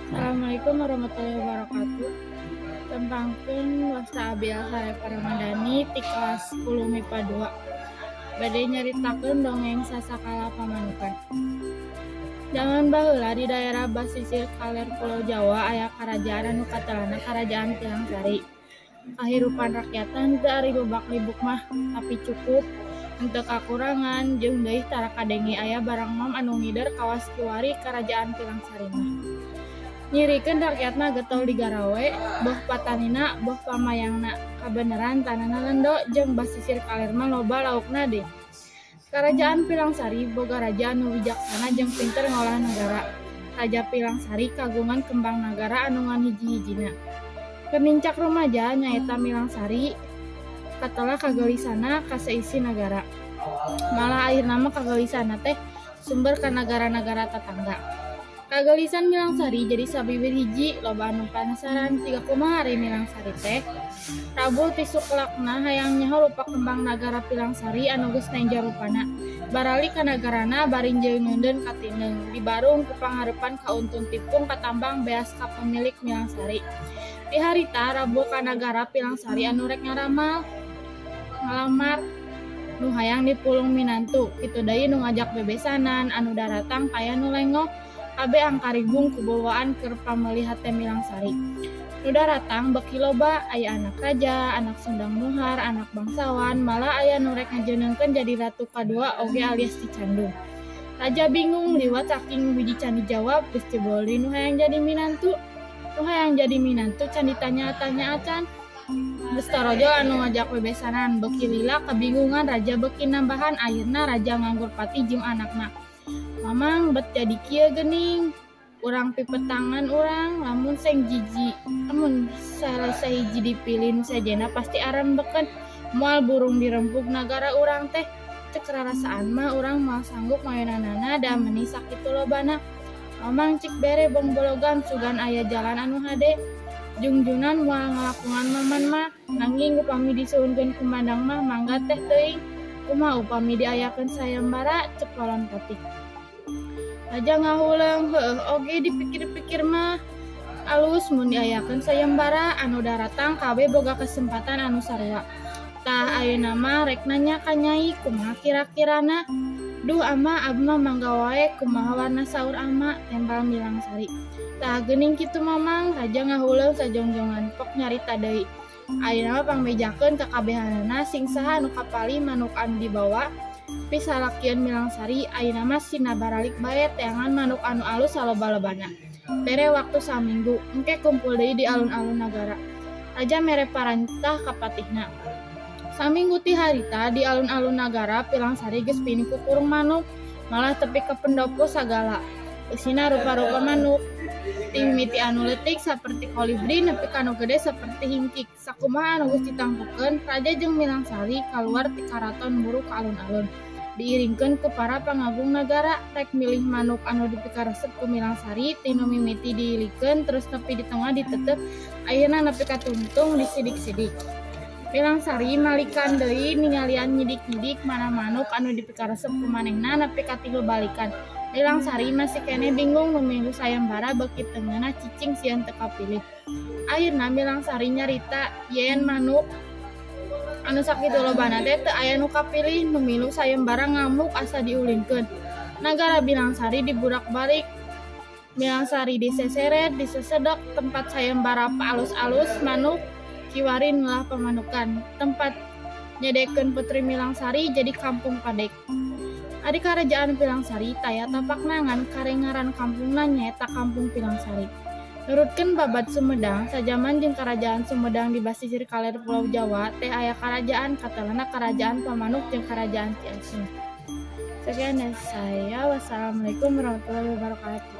Assalamualaikum warahmatullahi wabarakatuh. Tepangkeun, wasta abi Alsa Ramadhani ti kelas 10 MIPA 2. Bade nyaritakeun dongeng Sasakala Pamanukan. Zaman baheula, di daerah basisir kaler Pulau Jawa, aya karajaan anu katelahna Karajaan Pilangsari. Kahirupan rakyatna henteu ari lubak libuk mah, tapi cukup, henteu kakurangan, jeung deui tara kadenge aya barangmam anu ngider kawas kiwari Karajaan Pilangsari mah. Nyirikeun rakyatna getol digarawe, boh patanina boh pamayangna. Kabeneran tanahna lendo jeung basisir kaler mah loba laukna deui. Karajaan Pilangsari boga raja anu wijaksana jeung pinter ngolah nagara. Raja Pilangsari kagungan kembang nagara anu ngan hiji-hijina. Keur nincak rumaja, nyaeta Milangsari, katelah kageulisanna ka saisi nagara. Malah akhirna mah kageulisanna teh sumber ka nagara-nagara tatangga. Kageulisan Milangsari jadi sabibir hiji, loba anu panasaran siga kumaha ari Milangsari teh. Rabul ti suklakna hayang nyaho rupa kembang nagara Pilangsari anu geus nenjo rupana. Baralik ka nagarana bari nyeundeun katineng, dibarung ku pangareupan kauntun tipung katambang beas ka pemilik Milangsari. Ti harita rabul ka nagara Pilangsari anu rek ngaramal ngalamar, nu hayang dipulung minantu, kitu deui nu ngajak bebesanan, anu daratang kaya nu lengoh, kabeh angkaribung ku bawaan keur pameuli hate Milangsari. Nu daratang beuki loba, aya anak raja, anak Sundang Muhar, anak bangsawan, malah aya nu rek ngajeungeunkeun jadi ratu kadua oge alias dicandung. Raja bingung, liwat saking nu hiji can dijawab, geus jebol deui nu hayang jadi minantu. Nu hayang jadi minantu can ditanya-tanya acan. Geus torojol anu ngajak bebesanan, beuki lila kabingungan raja beuki nambahan, akhirna raja nganggur pati jeung anakna. "Mamang, bet jadi kieu geuning? Urang pipetangan urang, lamun seng jiji, lamun salah sahiji dipilih nu sejenna pasti arembekeun, moal burung dirempug nagara urang teh. Cek rarasaan mah urang moal sanggup mayonanana, da meuni sakitu lobana." "Mamang, cik bere bongbologan, sugan aya jalan anu hade. Jungjunan moal ngalakungan maman mah, nanging upami disuhunkeun kumandang mah mangga teh teuing. Kumaha upami diayakeun sayembara?" cek Palon Patih. Raja ngahuleung, heueuh oge, dipikir-pikir mah alus mun diayakeun sayembara, anu daratang kabeh boga kesempatan anu sarua. Tah, ayeuna mah rek nanya ka Nyai, kumaha kira-kirana?" "Duh Ama, abi mah mangga wae, kumaha warna saur Ama," tembal Milangsari. "Tah geuning kitu, Mamang." Raja ngahuleung sajongjongan, pok nyarita deui. Ayeuna mah pangbejakeun ka kabehanana sing saha anu kapalih manuk anu dibawa pisalakieun Milangsari. Ayeuna mah sina baralik bae teangan manuk anu alus saloba-lobana. Bere waktu saminggu, engke kumpul deui di alun-alun nagara. Raja mere parentah ka patihna. Saminggu ti harita, di alun-alun nagara Pilangsari geus pinuh ku kurung manuk, malah tepi ka pendopo sagala. Eusina rupa-rupa manuk, ti mimiti anu leutik saperti kolibri nepi ka anu gede saperti hingkik. Sakumaha anu geus ditangtukeun, raja jeung Milangsari kaluar ti karaton buru ka alun-alun. Diiringkeun ku para pangagung nagara, rek milih manuk anu dipikaresep ku Milangsari, ti nu mimiti diilikeun terus nepi di tengah diteuteup, akhirna nepi ka tungtung disidik-sidik. Milangsari malikan deui ningalian nyidik-nyidik mana manuk anu dipikaresep ku manehna nepi ka tilu balikan. Milangsari masih keneh bingung, nu milu sayembara beuki teu ngeunah cicing sieun teu kapilih. Akhirna Milangsari nyarita yen manuk anu sakitu lobana teh teu aya nu kapilih, nu milu sayembara ngamuk asa diulinkeun. Nagara Bilangsari diburak-balik. Milangsari diseseret, disesedek, tempat sayembara paalus-alus manuk kiwari neulah pamanukan. Tempat nyedekeun Putri Milangsari jadi Kampung Padek. Ari Karajaan Pilangsari taya tapakna, ngan kare ngaran kampungna nyaeta Kampung Pilangsari. Nurutkeun babad Sumedang, sajaman jeung Karajaan Sumedang di basisir kaler Pulau Jawa teh aya karajaan katelahna Karajaan Pamanuk jeung Karajaan Ciasem. Sekian dari saya. Wassalamualaikum warahmatullahi wabarakatuh.